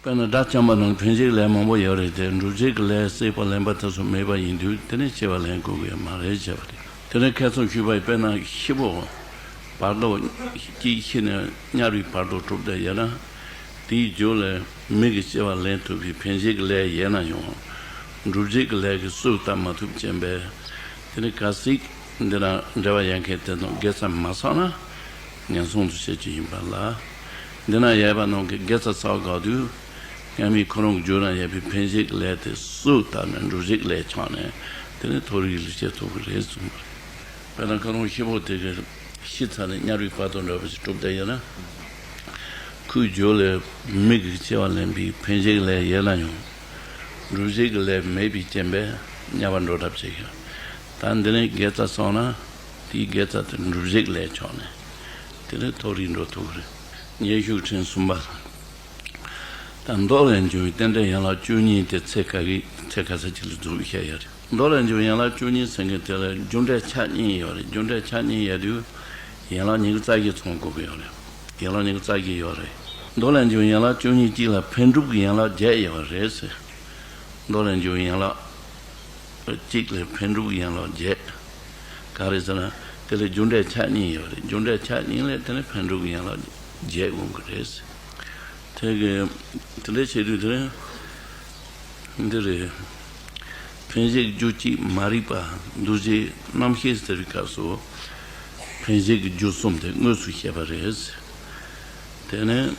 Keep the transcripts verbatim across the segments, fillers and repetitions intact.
དཔེར་ན་སྒྲ་འཇམ་པ་ནང་འཕེན་བྱེད་ཀྱི་ལས་མང་པོ་ཡོད་རེད་དེ། འགྲུབ་བྱེད་ཀྱི་ལས་སྲེད་པ་ལེན་པ་དེ་ཚོ་མེད་པ་ཡིན་དུས་དེ་ནི་སྐྱེ་བ་ལེན་དགོས་ཀྱི་མ་རེད་བྱས་པ་རེད། དེ་ནི་ཁ་སང་ཞུས་པ་ཡི་དཔེར་ན་ཤེད་པོ་བར་དོ་གཅིག་ཤི་ནས་དམྱལ་བའི་བར་དོ་གྲུབ་བསྡད་ཡོད་ན། དེའི་རྒྱུ་ལས་མིག་གི་སྐྱེ་བ་ལེན་ཐུབ་པའི་འཕེན་བྱེད་ཀྱི་ལས་ཡོད་ན་ཡང་། འགྲུབ་བྱེད་ཀྱི་ལས་ཀྱིས་སྲོག་བཏབ་མ་ཐུབ་ཅེས་པས། དེ་ནི་གལ་སྲིད་འདི་ན་འབྲེལ་བ་ཡོད་མཁན་དེ་དང་དགེ་རྩ་མ་བསགས་ན། ངན་སོང་དུ་སྐྱེ་རྒྱུ་ཡིན་པ་ལ། འདི་ན་ཡོད་པ་རྣམས་ཀྱིས་དགེ་རྩ་བསགས་དགོས་དུས། སྔ་མའི་ཁོ་རང་གི་རྒྱུད་ན་ཡོད་པའི་འཕེན་བྱེད་ཀྱི་ལས་དེ་སྲོག་བཏབ་ནས་འགྲུབ་བྱེད་ཀྱི་ལས་ཆགས་ནས། དེ་ནི་མཐོ་རིས་ལ་སྐྱེ་ཐུབ་ཀྱི་རེད་གསུངས་པ་རེད། དཔེར་ན་ཁོ་རང་ཤེད་པོ་དེ་གི་ཤི་ཚར་ནས་དམྱལ་བའི་བར་དོ་འདྲ་པོ་ཞིག་གྲུབ་བསྡད་ཡོད་ན། ཁོའི་རྒྱུད་ལ་མིག་གི་སྐྱེ་བ་ལེན་པའི་འཕེན་བྱེད་ཀྱི་ལས་ཡོད་ན་ཡང་། འགྲུབ་བྱེད་ཀྱི་ལས་མེད་པའི་རྐྱེན་པས་དམྱལ་བར་འགྲོ་གྲབས་བྱེད་ཀྱི། ད་འདི་ནས་དགེ་རྩ་བསགས་ན། དེའི་དགེ་རྩ་དེ་འགྲུབ་བྱེད་ཀྱི་ལས་ཆགས་ནས། དེ་ནས་མཐོ་རིས་འགྲོ་ཐུབ་ཀྱི་རེད། ཉེ་ཞུགས་ཕྲེང་གསུམ་པ། ད་མདོ་ལས་འབྱུང་བའི་རྟེན་འབྲེལ་ཡན་ལག་བཅུ་གཉིས་དེ་ཚེ་ག་གི་ཚེ་ག་ས་ཅིག་ལ་རྫོགས་བཤད་ཡ་རེད། མདོ་ལས་འབྱུང་བའི་ཡན་ལག་བཅུ་གཉིས་ཟེར་མཁན་དེ་ལ་རྒྱུ་འབྲས་ཆ་གཉིས་ཡོད་རེད། རྒྱུ་འབྲས་ཆ་གཉིས་ཡོད་དུས། ཡན་ལག་ཉི་ཤུ་རྩ་བཞི་ཚང་དགོས་ཀྱི་ཡོད་རེད། ཡན་ལག་ཉི་ཤུ་རྩ་བཞི་ཡོད་རེད། མདོ་ལས་འབྱུང་བའི་ཡན་ལག་བཅུ་གཉིས་གཅིག་ལ་འཕེན་སྒྲུབ་ཀྱི་ཡན་ལག་བརྒྱད་ཡོད་རེད་ཟེར། མདོ་ལས་འབྱུང་བའི་ཡན་ལག་གཅིག་ལ་འཕེན་སྒྲུབ་ཀྱི་ཡན་ལག་བརྒྱད། ག་རེ་ཟེར་ན། དེ་ལ་རྒྱུ་འབྲས་ཆ་གཉིས་ཡོད་རེད། རྒྱུ་འབྲས་ཆ་གཉིས་ལས་དེ་ནི་འཕེན་སྒྲུབ་ཀྱི་ཡན་ལག་བརྒྱད་དགོས་ཀྱི་རེད། དེ་གི་དེ་འདྲ་བྱེད་དུས་དེ་འདི་རེད། འཕེན་བྱེད་ཀྱི་རྒྱུ་གཅིག་མ་རིག་པ་འདུ་བྱེད་རྣམ་ཤེས་ཟེར་བའི་སྐབས་སུ། འཕེན་བྱེད་ཀྱི་རྒྱུ་གསུམ་དེ་དངོས་སུ་བཤད་པ་རེད། དེ་ནས།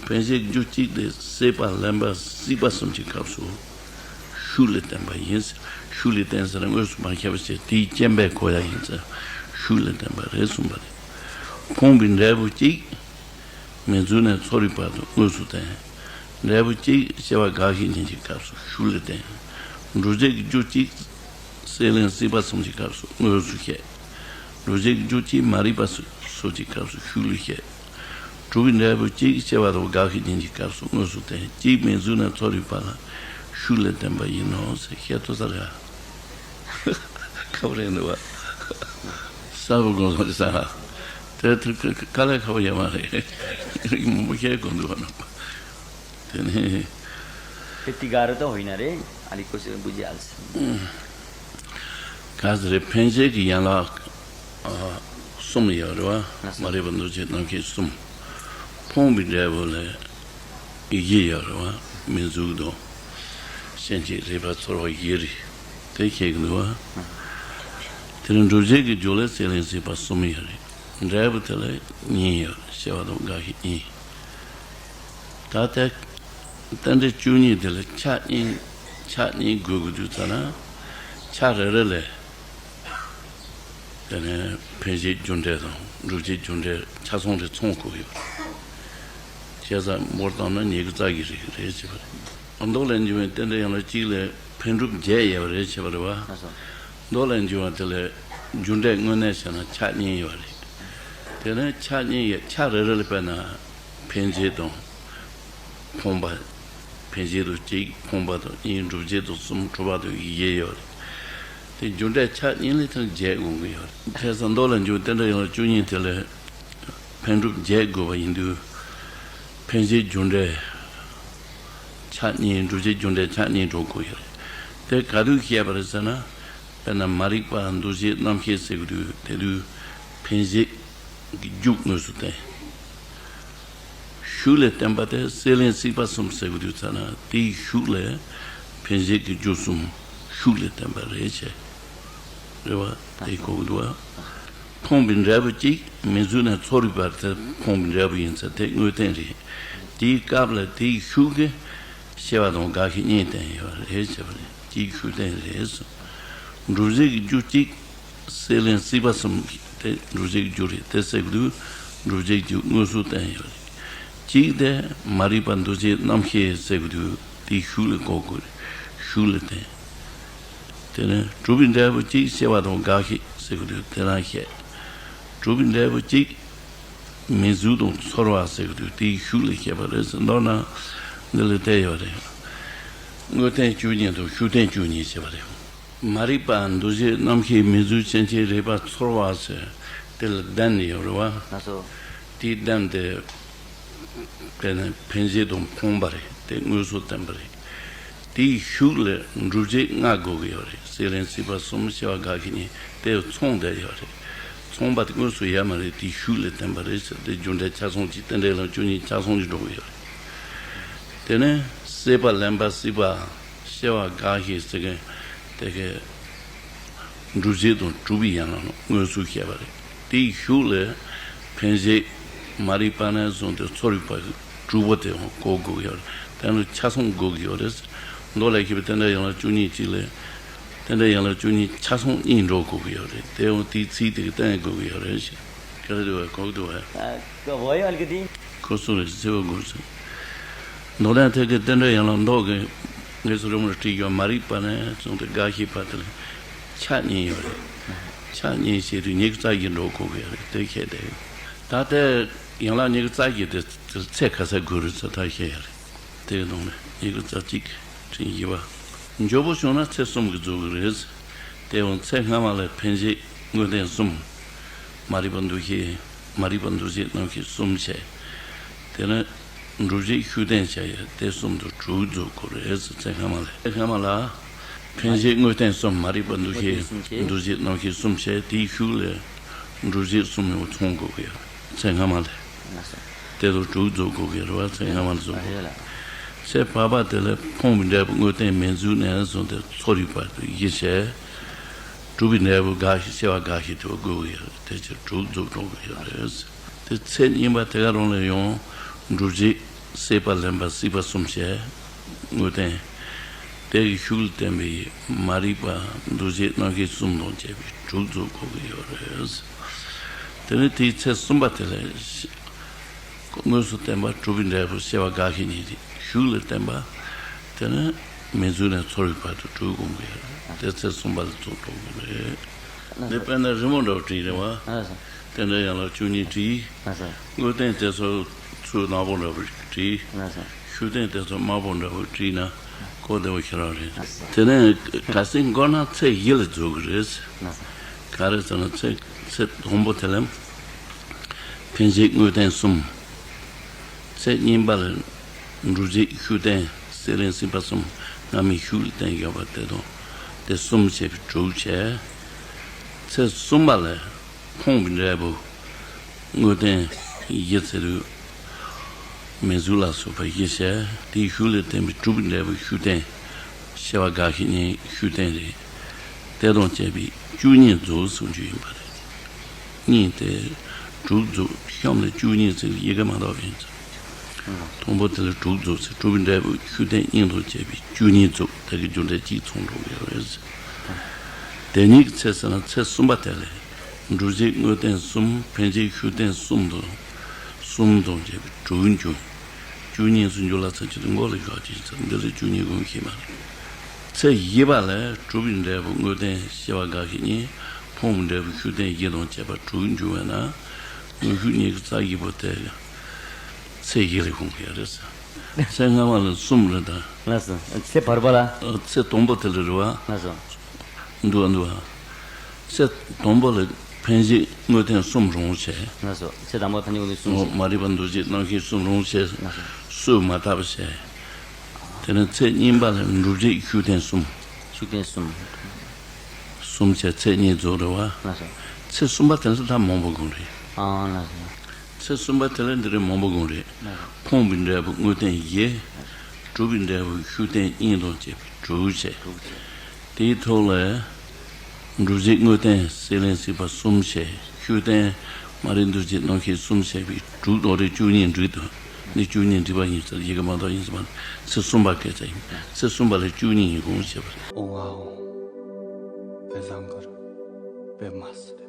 འཕེན་བྱེད་རྒྱུ་གཅིག་དེ་སྲེད་པ་ལེན་པ་སྲིད་པ་གསུམ་གྱི་སྐབས་སུ་ཤུགས་ལས་བསྟན་པ་ཡིན། ཤུགས་ལས་བསྟན་ཟེར་ན་དངོས་སུ་མ་ཁྱབ་པ་བྱས་དེའི་རྐྱེན་པས་གོ་ཡ་ཡིན་ཙང་ཤུགས་ལས་བསྟན་པ་རེད་གསུངས་པ་རེད། ཕོངས་པའི་འབྲས་བུ་གཅིག་མི་འཛུལ་ནས་ཚོར་བའི་བར་དུ་དངོས་སུ་བསྟན། འབྲས་བུ་གཅིག་སྐྱེ་བ་དགག་བྱའི་གཉེན་གྱི་སྐབས་སུ་ཤུགས་ལས་བསྟན། འགྲུབ་བྱེད་ཀྱི་རྒྱུ་གཅིག་སྲེད་ལེན་སྲིད་པ་གསུམ་གྱི་སྐབས་སུ་དངོས་སུ་བཤད། འགྲུབ་བྱེད་ཀྱི་རྒྱུ་གཅིག་མ་རིག་པ་སོ་སོ་གྱི་སྐབས་སུ་ཤུགས་ལས་བཤད། གྲུབ་པའི་འབྲས་བུ་གཅིག་སྐྱེ་བ་དང་དགག་བྱའི་རྐྱེན་གྱི་སྐབས་སུ་དངོས་སུ་བསྟན། གཅིག་མི་འཛུལ་ནས་ཚོར་བའི་བར་ལ་ཤུགས་ལས་བསྟན་པ་ཡིན་ནོ་ཟེར་བཤད་ཐུབ་ས་རེད། ཁ་བ་རེད་འདུག་བ། གསར་བུ་དགོངས་སོང་ཟེར་ས། དེ་དེ་དཀའ་ལས་ཁག་པོ་ཡོད་མ་རེད། མང་པོ་བཤད་དགོས་འདུག་བ་ནམ། དེ་ནས། དེ་དེ་ག་རེ་དང་ཧོ་ཡིན་ན་རེད། ཨ་ལི་ཀོ་སེ་བུ་ཇི་ཨལ་སི། ག་ཟེར་རེད། འཕེན་བྱེད་ཀྱི་ཡན་ལག་ཨ་གསུམ་ཡོད་རེད་བ། ལགས་སོ། མ་རིག་པ་འདུ་བྱེད་རྣམ་ཤེས་གསུམ། ཕོངས་པའི་འབྲས་བུ་ལས་བཞི་ཡོད་རེད་བ། མི་འཛུལ་དང་། སྐྱེ་མཆེད་རེག་པ་ཚོར་བ་བཞི་རེད། དེ་ཤེས་ཀྱི་འདུག་བ། དེ་ནས་འགྲུབ་བྱེད་ཀྱི་རྒྱུ་ལས་སྲེད་ལེན་སྲིད་པ་གསུམ་ཡོད་རེད། འབྲས་བུ་དེ་ལ་གཉིས་ཡོད་རེད། སྐྱེ་བ་དང་དགག་བྱའི་གཉིས། ད་ལྟ་རྟེན་འབྲེལ་བཅུ་གཉིས་དེ་ལ་ཆ་གཉིས། ཆ་གཉིས་དགོས་ཀྱི་འདུག་ཙ་ན། ཆ་རེ་རེ་ལས། དེ་ནས་འཕེན་བྱེད་རྒྱུ་འབྲས་དང་འགྲུབ་བྱེད་རྒྱུ་འབྲས་ཆ་ཚང་དེ་ཚང་དགོས་ཡོད། བྱས་ཙང་འབོར་བཏང་ན་ཉི་ཤུ་རྩ་བཞི་རེ་རེ་བྱེད་པ་རེད། མདོ་ལས་འབྱུང་བའི་རྟེན་འབྲེལ་ཡན་ལག་གཅིག་ལས་འཕེན་སྒྲུབ་བརྒྱད་ཡོད་པ་རེད་བྱས་པ་རེད་བ། ལགས་སོ། མདོ་ལས་འབྱུང་བ་དེ་ལས་རྒྱུ་འབྲས་དངོས་གནས་བྱས་ན་ཆ་གཉིས་ཡོད་པ་རེད། དེ་ནས་ཆ་གཉིས་ཡོད། ཆ་རེ་རེ་ལ་དཔེར་ན་འཕེན་བྱེད་དང་ཕོངས་པ། འཕེན་བྱེད་དང་གཅིག་ཕོངས་པ་དང་གཉིས། འགྲུབ་བྱེད་དང་གསུམ་འཁྲུལ་པ་དང་བཞི་ཡོད་རེད། དེ་རྒྱུ་འབྲས་ཆ་གཉིས་ལས་དེ་བརྒྱད་དགོས་ཀྱི་ཡོད་རེད། བྱས་ཙང་མདོ་ལས་འབྱུང་བའི་རྟེན་འབྲེལ་ཡན་ལག་བཅུ་གཉིས་དེ་ལས་འཕེན་སྒྲུབ་བརྒྱད་དགོས་པ་ཡིན་དུས། འཕེན་བྱེད་རྒྱུ་འབྲས་ཆ་གཉིས། འགྲུབ་བྱེད་རྒྱུ་འབྲས་ཆ་གཉིས་འགྲོ་དགོས་ཡོད་རེད། དེ་ག་དུས་བཤད་པ་རེད་ཟེར་ན། དཔེར་ན་མ་རིག་པ་འདུ་བྱེད་རྣམ་ཤེས་ཟེར་གྱི་འདུག་དེ་དུས་འཕེན་བྱེད་ཀྱི་རྒྱུ་དངོས་སུ་བསྟན། ཤུགས་ལས་བསྟན་པ་དེ་སྲེད་ལེན་སྲིད་པ་གསུམ་ཟེར་གྱི་འདུག་ཙ་ན། དེའི་ཤུགས་ལས་འཕེན་བྱེད་ཀྱི་རྒྱུ་གསུམ་ཤུགས་ལས་བསྟན་པ་རེད་བྱས། རེད་བ། དེ་གོ་གི་འདུག་བ། ཕོངས་པའི་འབྲས་བུ་གཅིག་མི་འཛུལ་ནས་ཚོར་བའི་བར་དེ་ཕོངས་པའི་འབྲས་བུ་ཡིན་ཙང་དེ་དངོས་བསྟན་རེད། དེའི་སྐབས་ལ་དེའི་ཤུགས་ཀྱིས་སྐྱེ་བ་དང་དགག་བྱའི་གཉིས་བསྟན་ཡོད་རེད་བྱས་པ་རེད། དེའི་ཤུགས་བསྟན་རེད་གསུངས། འགྲུབ་བྱེད་ཀྱི་རྒྱུ་གཅིག་སྲེད་ལེན་སྲིད་པ་གསུམ་དེ་འགྲུབ་བྱེད་ཀྱི་རྒྱུ་རེད། དེ་ཟེར་གྱི་འདུག་འགྲུབ་བྱེད་ཀྱི་རྒྱུ་དངོས་སུ་བསྟན་ཡོད་རེད། གཅིག་དེ་མ་རིག་པ་འདུ་བྱེད་རྣམ་ཤེས་ཟེར་གྱི་འདུག་དེའི་ཤུགས་ལ་གོ་དགོས་རེད། ཤུགས་ལ་བསྟན། དེ་ནས་གྲུབ་པའི་འབྲས་བུ་གཅིག་སྐྱེ་བ་དང་དགག་བྱ་ཟེར་གྱི་འདུག་དེ་རང་བཤད། གྲུབ་པའི་འབྲས་བུ་གཅིག་མི་འཛུལ་དང་ཚོར་བ་ཟེར་གྱི་འདུག་དེའི་ཤུགས་ལ་བཤད་པ་རེད་ཟེར། མདོར་ན་འདི་ལ་བལྟས་ཡོད་རེད། དངོས་བསྟན་བཅུ་གཉིས་དང་ཤུགས་བསྟན་བཅུ་གཉིས་བྱས་པ་རེད། མ་རིག་པ་འདུ་བྱེད་རྣམ་ཤེས་མི་འཛུལ་སྐྱེ་མཆེད་རེག་པ་ཚོར་བ་ཟེར་དེ་ལ་བདེན་ཡོད་རེད་བ། ལགས་སོ། དེའི་བདེན་དེ་ དཔེར་ན་འཕེན་བྱེད་དང་ཕོངས་པ་རེད། དེ་དངོས་སུ་བསྟན་པ་རེད། དེའི་གཞུག་ལ་སྒྲུབ་བྱེད་ལྔ་དགོས་ཀྱི་ཡོད་རེད། སྲེད་ལེན་སྲིད་པ་གསུམ། སྐྱེ་བ་རྒ་ཤི་གཉིས། དེ་ཚང་བསྡད་ཡོད་རེད། ཚང་པ་དེ་དངོས་སུ་ཡོད་མ་རེད། དེའི་གཞུག་ལ་བསྟན་པ་རེད་ཟེར་ཏེ། རྒྱུ་འབྲས་ཆ་ཚང་གཅིག་རྟེན་འབྲེལ་ལམ་བཅུ་གཉིས་ཆ་ཚང་གཅིག་འགྲོ་གི་ཡོད་རེད། དེ་ནས་སྲེད་པ་ལེན་པ་སྲིད་པ། སྐྱེ་བ་རྒ་ཤི་ཟེར་མཁན་དེ་གའི་སྒྲུབ་བྱེད་དང་གྲུབ་པའི་ཡན་ལག་དངོས་སུ་བཤད་པ་རེད། དེའི་གཞུག་ལ་འཕེན་བྱེད་མ་རིག་པ་ནས་བཟུང་སྟེ་ཚོགས་རིག་པ་དྲུག་པོ་དེ་ཡང་གོ་དགོས་ཀྱི་ཡོད་རེད། དེ་ལ་ཆ་ཚང་དགོས་ཀྱི་ཡོད་རེད། མདོ་ལ་ཤེས་པའི་རྟེན་འབྲེལ་ཡན་ལག་བཅུ་གཉིས་གཅིག་ལས། རྟེན་འབྲེལ་ཡན་ལག་བཅུ་གཉིས་ཆ་ཚང་གཉིས་འགྲོ་དགོས་ཀྱི་ཡོད་རེད། དེ་ཡང་དེའི་ཚིག་དེ་གི་བསྟན་དགོས་ཀྱི་ཡོད་རེད། ག་རེ་འདུག་བས། གོ་གི་འདུག་བས། ཨ། ག་བ་ཡ་ལ་གི་དེ། ཁོ་སུ་རེད། ཟེར་བ་དགོས་ཟེར། མདོ་ལས་ཐད་ཀའི་རྟེན་འབྲེལ་ཡན་ལག་མདོ་གི་ངེས་སུ་རི་མོར་བྲིས་ཡོད། མ་རིག་པ་ནས་བཟུང་སྟེ་རྒ་ཤི་བར་དུ་ལ་ཆ་གཉིས་ཡོད་རེད། ཆ་གཉིས་བྱས་དུས་ཉི་ཤུ་རྩ་བཞི་འགྲོ་དགོས་ཀྱི་ཡོད་རེད། དེ་བཤད་དེ། ད་ལྟའི་ཡན་ལག་ཉི་ཤུ་རྩ་བཞི་དེ་ཚེ་ག་ཚད་དགོས་རེད་ཟེར་ད་བཤད་ཡ་རེད། དེའི་ནང་ནས་ཉི་ཤུ་རྩ་གཅིག་ཕྲེང་བཞི་པ། མགྱོགས་པོ་བྱུང་ན་ཚེ་གསུམ་གྱིས་རྫོགས་ཀྱི་རེད། དེ་ཡང་ཚེ་སྔ་མ་ལ་འཕེན་བྱེད་དངོས་བསྟན་གསུམ། མ་རིག་པ་འདུ་ཤེས། མ་རིག་པ་འདུ་བྱེད་རྣམ་ཤེས་གསུམ་བྱས། དེ་ནས་སྒྲུབ་བྱེད་ཤུགས་བསྟན་བྱས་ཡོད། དེ་གསུམ་དུ་དྲུག་རྫོགས་དགོས་རེད། ཚེ་སྔ་མ་ལ། ཚེ་སྔ་མ་ལ་འཕེན་བྱེད་དངོས་བསྟན་གསུམ། མ་རིག་པ་འདུ་ཤེས། འདུ་བྱེད་རྣམ་ཤེས་གསུམ་བྱས། དེའི་གཞུག་ལ་སྒྲུབ་བྱེད་གསུམ་ཡང་ཚང་དགོས་ཀྱི་ཡོད། ཚེ་སྔ་མ་ལ། དེ་ལ་དྲུག་རྫོགས་དགོས་ཀྱི་རེད་བ། ཚེ་སྔ་མ་ལ་རྫོགས་དགོས། ཚེ་བར་པ་དེ་ལ་ཕོངས་པའི་འབྲས་བུ་དངོས་བསྟན་མི་འཛུགས་ནས་བཟུང་སྟེ་ཚོགས་རིག་པ་དེ་བཞི་བྱས། གྲུབ་པའི་འབྲས་བུ་རྒ་ཤི། སྐྱེ་བ་རྒ་ཤི་དེ་བ་དགོས་ཀྱི་ཡོད་རེད། དེ་ཕྱིར་དྲུག་རྫོགས་འགྲོ་གི་ཡོད་རེད། དེ་ཚེ་གཉིས་པ་དེ་ག་རང་ལ་ཡང་སྒྲུབ་བྱེད་སྲེད་པ་ལེན་པ་སྲིད་པ་གསུམ་བྱས། དངོས་བསྟན། དེ་གི་གཞུག་ལ་བསྟན་པའི་མ་རིག་པ་འདུ་བྱེད་རྣམ་ཤེས་གསུམ་དང་བཅས་པའི་དྲུག་རྫོགས་དགོས་ཀྱི་ཡོད་རེད། དེ་ནས་དེའི་ཚེ་གསུམ་པ་དེ་ལ་དངོས་སུ་བསྟན་པ་གྲུབ་པའི་འབྲས་བུ་སྐྱེ་བ་རྒ་ཤི་གཉིས་རེད། གཞུག་ལ་བསྟན་པ་དེ་ནི་མི་འཛུགས་ནས་ཚོགས་རིག་པ་དེ་དྲུག་སྒོམ་གྱི་ཡོད་རེད། དེ་ཚེ་གསུམ་པ་ལ་རྫོགས་འགྲོ་གི་རེད། འདི་དཔེར་ན་རི་མོ་འདྲ་བོ་བྲིས་རེད་བ། རྟེན་འབྲེལ་ཡན་ལག་བཅུ་གཉིས་བྲིས། དངོས་བསྟན་དེ་ཚོ་ཚུར་ནག་པོ་འདྲ་བོ་བྲིས། ཤུགས་བསྟན་དེ་ཚོ་དམར་པོ་འདྲ་བོ་བྲིས་ན་གོ་བདེ་བོ་ཞེ་དྲག་རེད། དེ་ནས་གལ་སྲིད་འགོར་ན་ཚེ་བཞི་ལ་རྫོགས་ཀྱི་རེད། ག་རེ་ཟེར་ན་ཚེ་ཚེ་དང་པོ་དེ་ལ་འཕེན་བྱེད་དངོས་བསྟན་གསུམ། ཚེ་གཉིས་པ་ལ་སྒྲུབ་བྱེད་ཤུགས་བསྟན་སྲེད་ལེན་སྲིད་པ་གསུམ། སྔ་མའི་ཤུགས་ལ་བརྟེན་ཡོད་པ་དེ་དང་དེ་གསུམ་བྱས་པའི་དྲུག་བྱས། ཚེ་གསུམ་པ་ལ་ཕོངས་པའི་འབྲས་བུ་དངོས་བསྟན་བཞི་ཚེ་རུ་མི་གཟུགས་ལ་སོགས་པ་བཞི་བྱས། དེའི་ཤུགས་ལ་བརྟེན་པའི་གྲུབ་པའི་འབྲས་བུ་ཤུགས་བསྟན་སྐྱེ་བ་རྒ་ཤི་གཉིས་ཤུགས་བསྟན་རེད། དེ་དང་བཅས་པའི་བཅུ་གཉིས་རྫོགས་གསུང་རྒྱུ་ཡིན་པ་རེད། གཉིས་ཏེ་དྲུག་རྫོགས། གཤམ་ལ་བཅུ་གཉིས་ཟེར་ཡི་གེ་མ་གཏོགས་ཡིན་ཟེར། དང་པོ་དེ་ལ་དྲུག་རྫོགས་ཟེར། གྲུབ་པའི་འབྲས་བུ་ཤུགས་བསྟན་གཉིས་དང་བཅས་པའི་བཅུ་གཉིས་རྫོགས། དེ་གི་རྒྱུ་འབྲས་གཅིག་ཚང་འགྲོ་གི་ཡོད་རེད། དེ་ཉིད་ཀྱི་ཚེ་ཟེར་ན་ཚེ་གསུམ་པ་དེ་ལ་སྒྲུབ་བྱེད་དངོས་བསྟན་གསུམ། འཕེན་བྱེད་ཤུགས་བསྟན་གསུམ་དང་། གསུམ་དང་བཅས་པའི་དྲུག་འབྱུང་། བཅུ་གཉིས་སུ་འགྱུར་ལ་ཚེ་གཅིག་ཏུ་མགོ་ལ་བཞག་ཅིང་ཟེར། འདི་ལ་བཅུ་གཉིས་སྒོམ་ཤེས་མ་རེད། ཚེ་བཞི་པ་ལ་གྲུབ་པའི་འབྲས་བུ་དངོས་བསྟན་སྐྱེ་བ་རྒ་ཤི་གཉིས། ཕོངས་པའི་འབྲས་བུ་ཤུགས་བསྟན་བཞི་དང་བཅས་པ་དྲུག་འབྱུང་བས་ན། དངོས་ཤུགས་ཉི་ཤུ་རྩ་བཞི་པོ་དེ་ཚེ་བཞི་ལ་ཤོང་གི་རེད་ཟེར། ཚེ་སྔ་མ་ལ་གསུམ་རེད་ད། ལགས་སོ། ཚེ་བར་པ་ལ། ཚེ་དང་པོ་དེ་ལ་རེད་བ། ལགས་སོ། འདུག་ཨ་འདུག་ཨ། ཚེ་དང་པོ་ལ་འཕེན་བྱེད་དངོས་བསྟན་གསུམ་རང་བྱས། ལགས་སོ། ཚེ་དང་པོ་འཕེན་བྱེད་དངོས་བསྟན་གསུམ་བྱས། མ་རིག་པ་འདུ་བྱེད་རྣམ་ཤེས་གསུམ་རང་བྱས། ལགས་སོ། སུས་མ་དག་པ་བྱས། དེ་ནས་ཚེ་གཉིས་པ་ལ་སྒྲུབ་བྱེད་ཤུགས་བསྟན་གསུམ། ཤུགས་བསྟན་གསུམ། གསུམ་བྱས་ཚེ་གཉིས་རྫོགས་རེད་བ། ལགས་སོ། ཚེ་གསུམ་པ་དེ་ལ་ད་མང་པོ་དགོངས་རེད། ཨ་ལགས་སོ། ཚེ་གསུམ་པ་དེ་ལ་འདི་རེད་མང་པོ་དགོངས་རེད། ལགས་སོ། ཕོངས་པའི་འབྲས་བུ་དངོས་བསྟན་བཞི། གྲུབ་པའི་འབྲས་བུ་ཤུགས་བསྟན་གཉིས་དང་བཅས་པའི་དྲུག་བྱས། དྲུག་བྱས། དེའི་ཐོག་ལ། སྒྲུབ་བྱེད་དངོས་བསྟན་སྲེད་ལེན་སྲིད་པ་གསུམ་བྱས། ཤུགས་བསྟན་མ་རིག་འདུ་བྱེད་རྣམ་ཤེས་གསུམ་བྱས་པའི་དྲུག་དང་རེ་བཅུ་གཉིས་འགྲིག་འདུག་འདི་བཅུ་གཉིས་འགྲིག་པ་ཡིན་ཟེར། ཡི་གེ་མ་གཏོགས་ཡིན་ཟེར་མ་རེད། ཚེ་གསུམ་པ་སྐད་ཆ་ཡིན། ཚེ་གསུམ་པ་ལ་བཅུ་གཉིས་ཡིན་དགོངས་བྱས་པ་རེད། ཨོ་ཝའོ། དཔེ་བཟང་གི་རེད། དཔེ་མ་སྲིད།